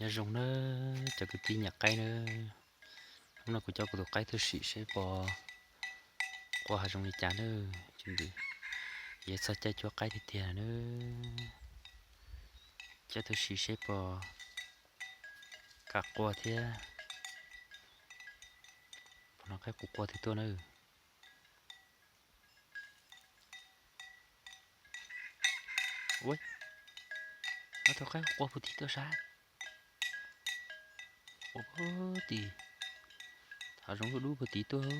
Nyob zoo nawb cov kwv tij nyiam qaib nawb. Hnub no kuv coj kuv tus qaib tuaj sim seb puas qua hav zoov li cas nawb. Ces nws yuav txog caij cuab qaib tiag tiag nawb. Coj tuaj sim seb puas kam qua thiab. Puas hnov qaib qus qua twg tuaj nawb. Ua, hnov tau qaib qua puag tim tuaj sab. Qua puag tim hav zoov dub dub puag tim tuaj.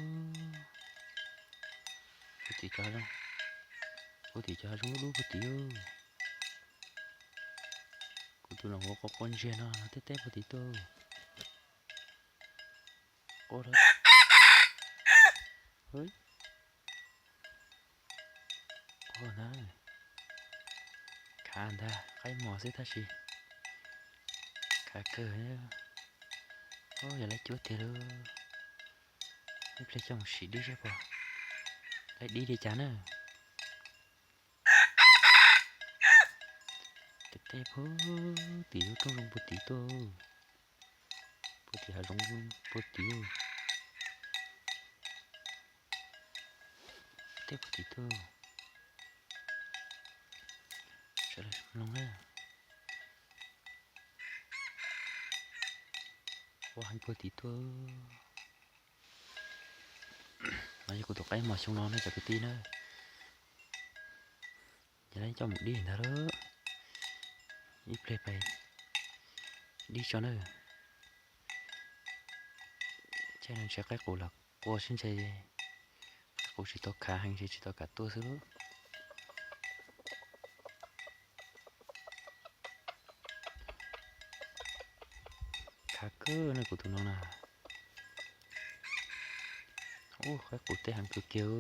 Puag tim cov, puag tim cov hav zoov dub dub puag tim. Kuv tus no ua qua qua ntsiag no teb teb puag tim tuaj. Qua, qua ntag. Khav ntag, qaib mos xwb tab sis khav kawg. Yog lawv cuab tiag lauj. Ib pliag coj mus sim dib seb puas, lawv dib li cas na. Teb teb puag tim lub roob zoov puag tim tuaj. Puag tim hav zoov puag tim. Teb puag tim tuaj. Sawv daws mloog na. Qua heev puag tim tuaj. No yog kuv tus qaib mos xyoo no na cov kwv tij na. Ces lawv coj mus dib ntag lauj. Ib pliag pais dib tso na. Caij no ntshe qaib qus los qua sib ntshe qaib qus tsis tau khav heev ces tsis tau kam tuaj xwb lauj. Khav kawg na kuv tus no na. Ub, qaib qus teb heev kawg kiag.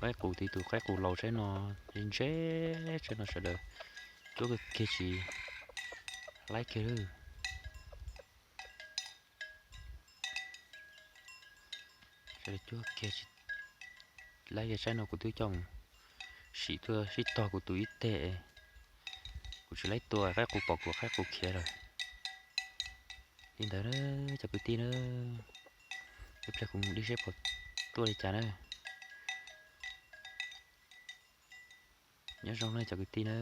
Qaib qus, tus qaib qus laus tsaib no, ntse ntse tsaib no sawv daws cuab kawg kiag tsis laib kiag lawm. Sawv daws cuab kiag tsis laib kiag tsaib no kuv twb coj mus sim tuaj sib tog kuv tus ib teg. Kuv tsis laib tua, qaib qus pom kuv qaib qus khiav lawm. Li ntawd cov kwv tij na, ib pliag kuv mus dib seb puas tuaj li cas na. Nyob zoo na cov kwv tij na.